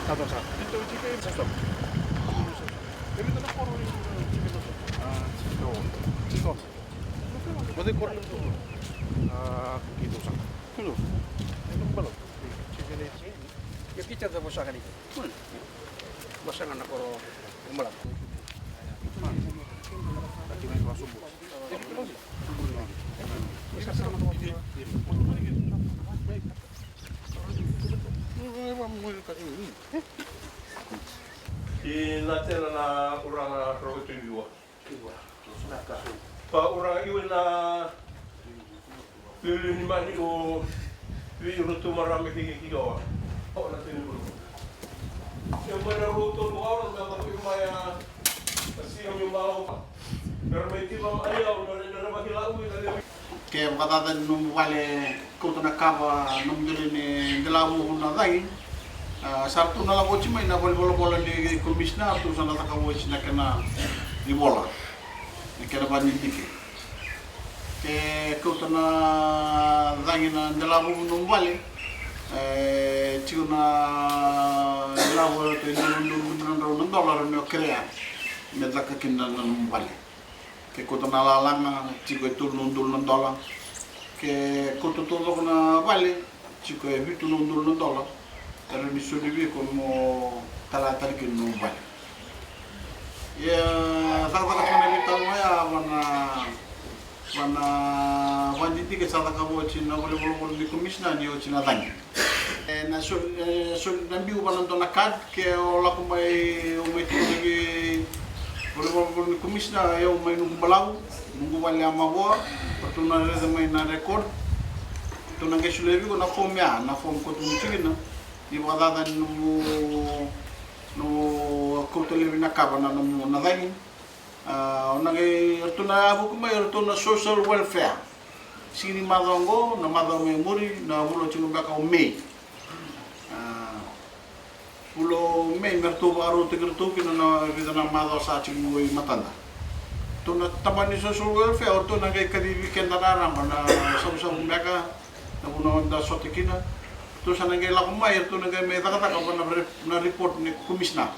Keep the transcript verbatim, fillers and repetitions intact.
Io, keitou sa vosa ga ni. Vosa ga na koro. Ina tena na uraga rau e tui viwa. Pa uraga iwe na Lili ni mani o vi iratou marama kei kei oa. O na tini bulu. E mai na rau tolu awa na maka i mai a siga mi malo. Mera mai tiva mai au na rena na vaki lau i na lewe. Ke vakacaca ni nomu vale kauta na kava nomu dele ni dela vuvu na cagi. A, sa ratou na lako oti mai na vale volavola ni komisina, ratou sa na cakava oti na kena ivola, na kena vanidike. Ke kauta na cagi na dela vuvu nomu vale, e tiko na ilavo e ratou e dua na udolu na drau na dola ratou na kerea me caka kina na nomu vale. Ke kauta na lalaga, tiko e tolu na udolu na dola. Ke kauta taucoko na vale, tiko e vitu na udolu na dola. E rawa ni soli vei iko mo tara tale kina nomu vale. Ia, cakacaka tiko na veitalanoa ya vana, vana vadidike sa cakava oti na vale volavola ni komisina ni oti na cagi. E, na soli, e, soli na biu vana dua na kad, ke o lako mai, o mai tiko na vei vale volavola ni komisina, e o mai noqu balavu, noqu vale a mavoa, ratou na raica mai na rekod. Ratou na qai solia vei iko na fom ya, na fom ko tu tiko kina. Ni vakacaca ni nomu, nomu kauta laivi na kava na nomu na cagi. A, o na qai, ratou na yavuki mai, ratou na social welfare. Sigi ni macawa oqo, na macawa mai muri, na vula tiko beka o Mei. A, vula o Mei, me ratou vakarautaki ratou kina na vica na macawa sa tiko oqo i matada. Ratou na tabana ni social welfare, o ratou na qai kacivi keda raraba na savusavu beka, na vuna da sota kina. Ratou sa na qai lako mai, ratou na qai mai cakacaka vana re-, na report ni komisina.